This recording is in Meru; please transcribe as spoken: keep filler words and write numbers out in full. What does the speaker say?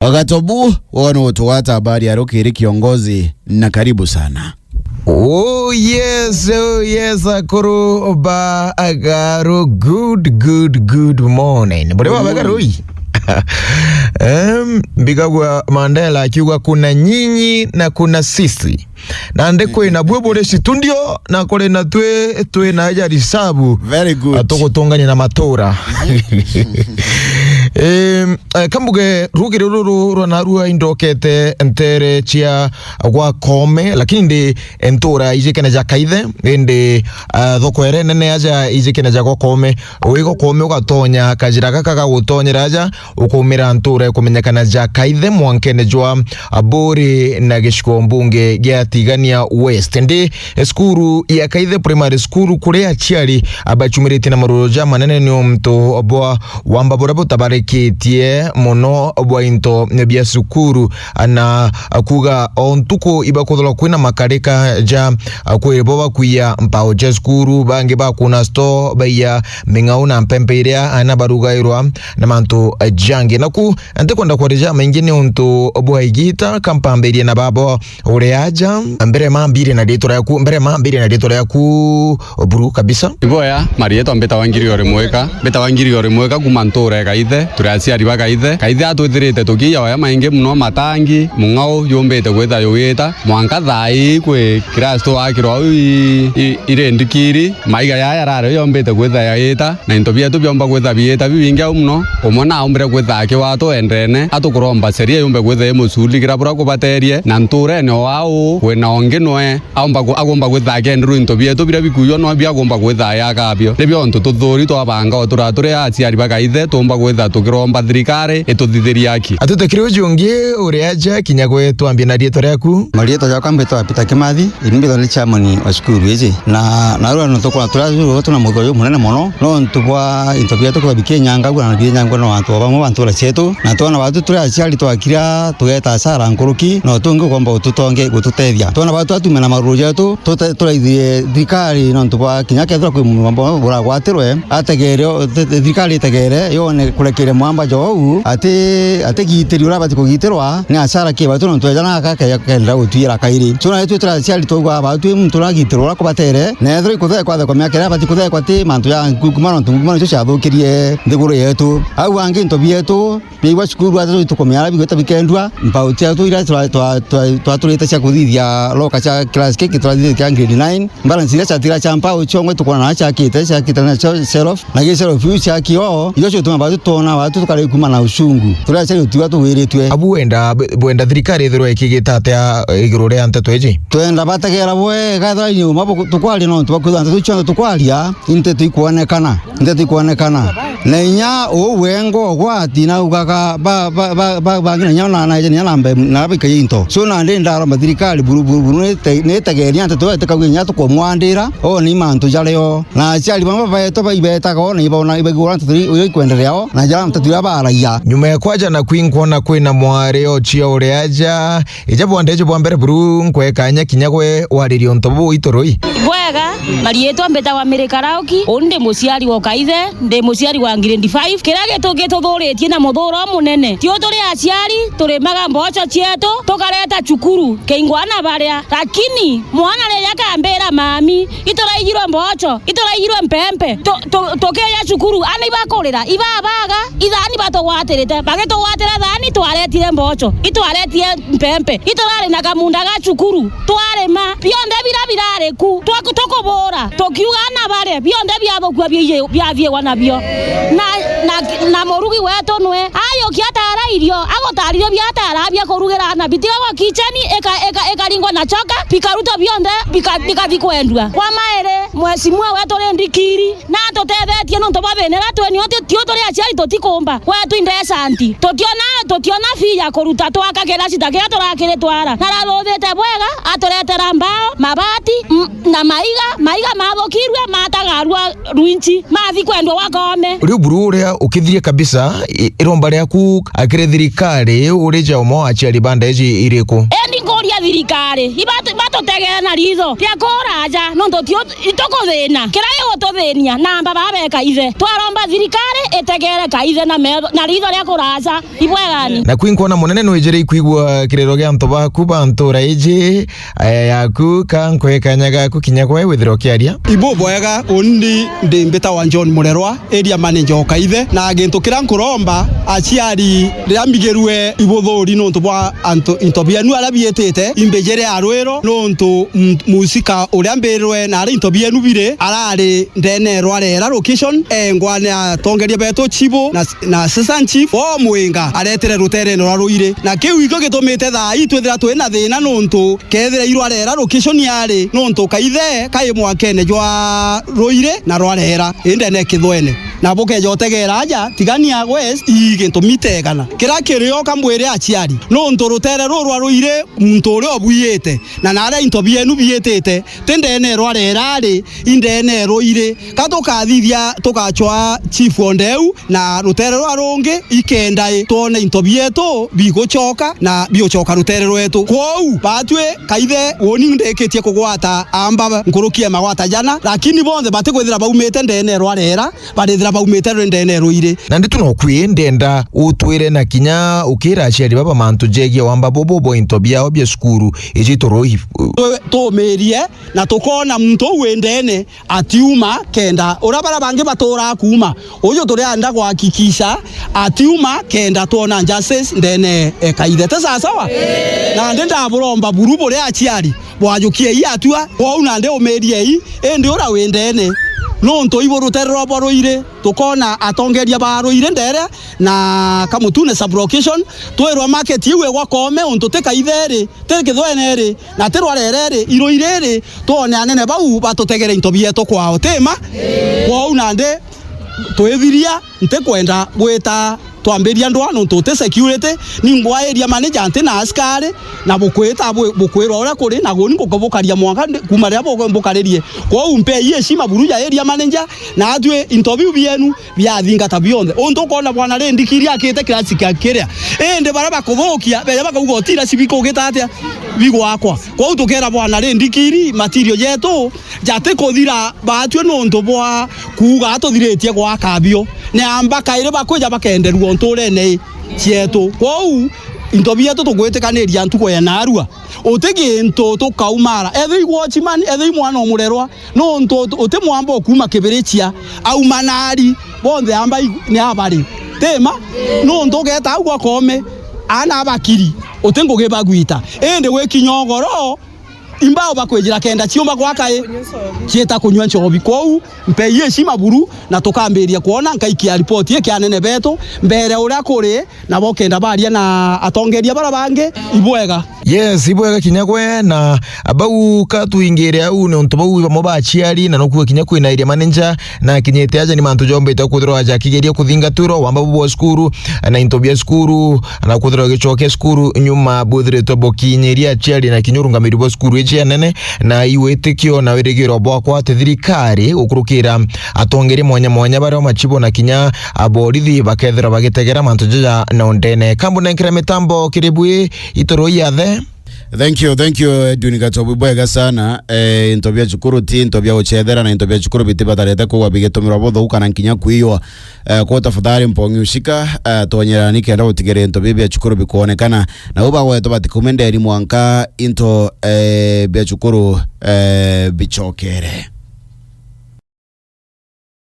Gatobu, wono tugwata habari ya rukiri kiongozi, na karibu sana. Oh yes, oh yes, akuru ba agaru, good, good, good morning. Bure wa bagaru ii. Em, Mbigagwa Mandela akiuga kuna nyinyi na kuna sisi. Nandi kwina bwe buri studio, na kuri na twi, twi na aja risabu. Very good. Atugutungania na matura. Em, eh, kambuge rugiri ruru rwa narua indokete ntere cia gwa Koome, lakini ndi ntura ijikene ja Kaithe, indi, ah, thoko ere nene aja ijikene ja gwa Koome. Wi gwa Koome ugatonya kajira gaka gagutonyera aja, ukaumira ntura ikumenyekana ja Kaithe mwankene jwa Aburi na gicigo mbunge gia Tigania West. Ndi cukuru ya Kaithe Primary School, kuria aciari abacumiritie na maruru ja manene ni untu bwa wamba buria butabarikitie mono bwa into bia cukuru, na kuuga o ntuku ibakuthirwa kwina makarika ja kwiri bo bakwiya mpao cia cukuru, bangi bakuna store, baiya ming'au na mpempe iria ana barugairwa na mantu jangi. Naku ntikwenda kwarija maingi ni untu bwa igita, kampambirie na babo uria aja mbere mambire na ritwa riaku, mbere mambire na ritwa riaku buru kabisa. Iboya, marietwa mbitawa Ngiriori Mwika, mbitawa Ngiriori Mwika kuma ntura ya Kaithe, turi aciari ba Kaithe. Kaithe atwithirite tukiya oya maingi muno, matangi, mung'au yumbite kwitha yugita, mwanka thaa ii kwi class twakirwa au i, i, iri ndikiri, maiga yaya yarari yombite kwitha yaita, na into bietu biomba kwitha biita bibingi au muno. Umwe naombire kwitha akiwatwa endene, atukuromba sheria yumbe kwitha imuculikira buria kubaterie, na nturene o au kwina ungi nwe aumba ku-, agumba kwitha akenderwa into bietu biria bikuiywa nwe biagumba kwitha yakabio. Nibio untu tuthuri twabanga o turia turi aciari ba Kaithe, tuumba kwitha tukiromba thirikari ituthithirie aki. Atutekire uju ungi uri aja kinya gwe twambie na rietwa riaku. Marietwa jakwa mbitwa Peter Kimathi, ini mbitwa ni chairman wa cukuru iji. Na, na rua no tukona turia rua tuna muthoyo munene mono, no ntu bwa into bietu kwa bikinyangagua na binyangwa no antu bamwe ba ntura cietu. Na twana batu turi aciari twakira tugeta hasara nkuruki, no tungi ukomba gututonge gututethia. Twana batu atume na maruru jetu, tute-, turaithie thirikari no ntu bwa kinya kethira kwi mumba buragwatirwe, ategere, thi-, thirikari itegere, yone kurekere mwamba jou, ati, ati gitiri uria abati kugitirwa, ni hasara ki batu no ntu eja na aka ke-, kendera gutwira kairi. So na itwi turi aciari twauga batu muntu uria agitirwa uria kubatere, na ethira ikuthekwa thekwa miaka iria abati kuthekwa ti mantu ja ngukuma no ntu ngukuma nicio ciathukirie nthiguru yetu. Au angi into bietu, biaigua cukuru ati tukumeara bigwita bikendua, mbao ciatu iria twa-, twa-, twa-, twaturite cia kuthithia loka cia class kiki twathithia kia grade nine, balance iria ciatira cia mbao ciongwe tukona na ciakite, ciakite na cio shelf, na gi shelf iu cia kio, icio cio tuma batu twona batu tukare kuma na ucungu. Turia cia utigwa tugwiritwe. Abu wenda, bwenda thirikari ithirwe ikigita atia iguru ria nteto iji? Twenda bategera bwega, ethira nyuma bu-, tukwaria no ntu bakwithwa nteto icio cionthe tukwaria, i nteto ikwonekana. Nteto ikwonekana. Na inya uu wengo gwati na ugaga ba, ba, ba, ba, bangi na inya ona na inya na mbe na bikainto. So na ndi ndaromba thirikari buru, buru, buru, nite-, nitegeria nteto ete kauge inya tukumwandira, o ni mantu jario. Na aciari bamwe baeto baibetaga o na ibona ibegura nteto iri, iri kwenderea o, na jara nteto iria baragia. Nyuma ya kwaja na kwinkwa na kwina mwari o cia uri aja, ija bwanda iji bwa mbere buru, nkwe kanya kinya gwe waririe untu buu itoroi. Bwega, marietwa mbitagwa Mary Karauki, uni ndi muciari wa Kaithe, ndi muciari wa grade five. Kiria gitu-, gituthuritie na muthuro munene, tio turi aciari, turimaga mboco cietu, tukareta cukuru, keingwa na baria. Lakini mwana riria akambira, "Mami, ituraigirwe mboco, ituraigirwe mpempe, tu-, tu-, tukiya cukuru," ana ibakurira, ibabaga, ithani batugwatirite, bagitugwatira thani, twaretire mboco, itwaretire mpempe, iturari na kamunda ga cukuru, twarima, bionthe bira birari ku, twaku-, tukubura, tukiuga na bare, bionthe biathukua biaie-, biathiigwa nabio. Na, na, na murugi wetu nwe, ayukia atara irio, agutaririo biatara bia kurugira ana, bitigagwa kitchen, ika-, ika-, ikaringwa na choka, bikarutwa bionthe, bika-, bikathi kwendua. Kwa mairi, mheshimiwa wetu ri ndikiri, na atutethetie nontu bwa thina iria twi nio, ti-, tio turi aciari tutikumba. Gwetu indesanti. Tutiona, tutiona fee ya kuruta twaka kirasi ta kiria turakiritwara. Na raruthite bwega, aturetera mbao, mabati, m-, na maiga, maiga mathukirue, matagarua rwinchi, mathi kwendwa gwa Koome. Riu buru uria ukithirie kabisa, i-, iromba riaku akiri thirikari, uri ja umwe wa aciari ba ndeji iriku? Endi nkuria thirikari, ibatu-, batu Utegere na ritho ria kuraja, nontu tio itukuthina. Kiria gigututhinia na amba baba e Kaithe. Twaromba thirikari itegere Kaithe na metho, na ritho ria kuraja. Ibwegani. Na kwi nkwona munene nwijire ikwigua kiriro gia antu baku ba ntura iji, eh, yaku, ka nkwe kanya gaku kinya gwe withire ukiaria. Ibu bwega, undi ndi mbitawa John Murerwa, area manager o Kaithe, na gintu kiria nkuromba aciari, riria mbigirue ibuthuri nontu bwa antu, into bienu aria biitite, imbijire arwiro nontu m-, musika uria mbirwe na aria into bienu biri arari ndene rwa Rera location, engwa ni atongeria betu chibu na, na assistant chief. O mwinga aretire ruterene rwa Ruiri, na kiu ikio gitumite thaa ii twithira twi na thina nontu kethira irwa Rera location ari nontu Kaithe kai mwakene jwa Ruiri na rwa Rera, indene kithwene. Na bukeja utegera aja, Tigania West, ii gintu mitegana. Kiria kirio ka mbwire aciari, nontu rutere ruru rwa Ruiri, muntu uria ubwiyite, na naria into bienu biitite, ti ndene rwa Rera ari, indene Ruiri. Ka tukathithia, tukacwa chief o ndeu, na rutere rwa rungi, ikenda i, twone into bietu bigucoka, na biucoka rutere rwetu. Kwou, batwi Kaithe, woni ndikitie kugwata amba nkuruki e magwata jana, lakini bonthe batikwithira baumite ndene rwa Rera, barithira baumite rwi ndene Ruiri. Na nditu no kwi ndenda utwire na kinya ukira aciari baba mantu jegie wamba bobo bo into biao bia cukuru iji turui. Tu-, tumirie na tukona muntu uu wi ndene atiuma kenda uria baria bangi baturaa kuuma. Uju turienda kuhakikisha atiuma kenda twona justice ndene e Kaithe. Ti sawa sawa? Nandi ndaburomba buru buria aciari, bwajukiei atua, kwou nandi umiriei, indi uria wi ndene, nontu ibu rutere rwa bwa Ruiri, tukona atongeria ba Ruiri ndere na Kamutune sub-location, twirwa market iu igwa Koome, untu ti Kaithe iri, ti Kithwene iri, na ti Rwarere iri, i Ruiri iri, twone anene bau batutegere into bietu kwao, ti ma? Kwou nandi twithiria, ntikwenda gwita twambiria ndwa nontu uti security, ni ngwa area manager nti na askari, na bukwita bu-, bukwirwa uria kuri, na guni ngukubukaria mwanka ndi-, kuma riria bu-, mbukaririe. Kwou mpei heshima buru ya area manager, na atwi into biu bienu biathingata bionthe. Untu ukona bwana Rindikiri akite kirasi kia kiria, indi baria bakuthukia, beja bakauga utira cibikugita atia bigwakwa. Kwou tukera bwana Rindikiri material jetu jatikuthira batwi nontu bwa kuuga tuthiritie gwaka bio. Ni amba kairi bakwija bakenderua nturene ii cietu. Kwou into bietu tugwitikaniria ntuku ya narua. Uti gintu tukaumara. Ethei watchman, ethei mwana umurerwa, nontu uti, uti mwamba ukuuma Kibirichia, auma nari, bonthe amba i-, ni abari. Ti ma? Nontu ugeta au gwa Koome, ana abakiri, uti ngugi bagwita. Indi gwikinya ugoro, imbao bakwijira kenda ciumba gwaka i, ciita kunyua nchobi. Kwou, mpei heshima buru, na tukambiria kwona nkaikia ripoti ii kia anene betu, mbere uria kuri, nabo kenda baria na atongeria bara bangi, ibwega. Yes, ibwega kinya gwe, na bau ka tuingire au, ni untu bau bamo ba aciari, na nokuo kinya kwina area manager, na akinyite aja ni mantu jombite kwithirwa aja akigeria kuthingatirwa, wamba bwa cukuru, na into bia cukuru, na kwithirwa gicoke cukuru nyuma bwithiritwe bukinyiria aciari na kinya urungamiri bwa cukuru iji anene, na iwitikio na wirigiro bwakwa ati thirikari gukurukira atongeria mwanya mwanya baria machibo na kinya aborithi bakethirwa bagitegera mantu jaja na undene. Kambu nenkire mitambo kiri bwi itoro yathe. Thank you, thank you, Edwin Gatobu, bwega sana. Eh, into bia cukuru ti into bia guchethera, na into bia cukuru bitibatarete kugwa bigitumirwa buthuu kana nkinya kwiywa. Eh, kwa tafadhali mpongi ushika, eh, tonyera ni kenda gutigere into bia, bia cukuru bikwonekana. Na uba gwetu batikume nderi mwanka into, eh, bia cukuru, eh, bichokere.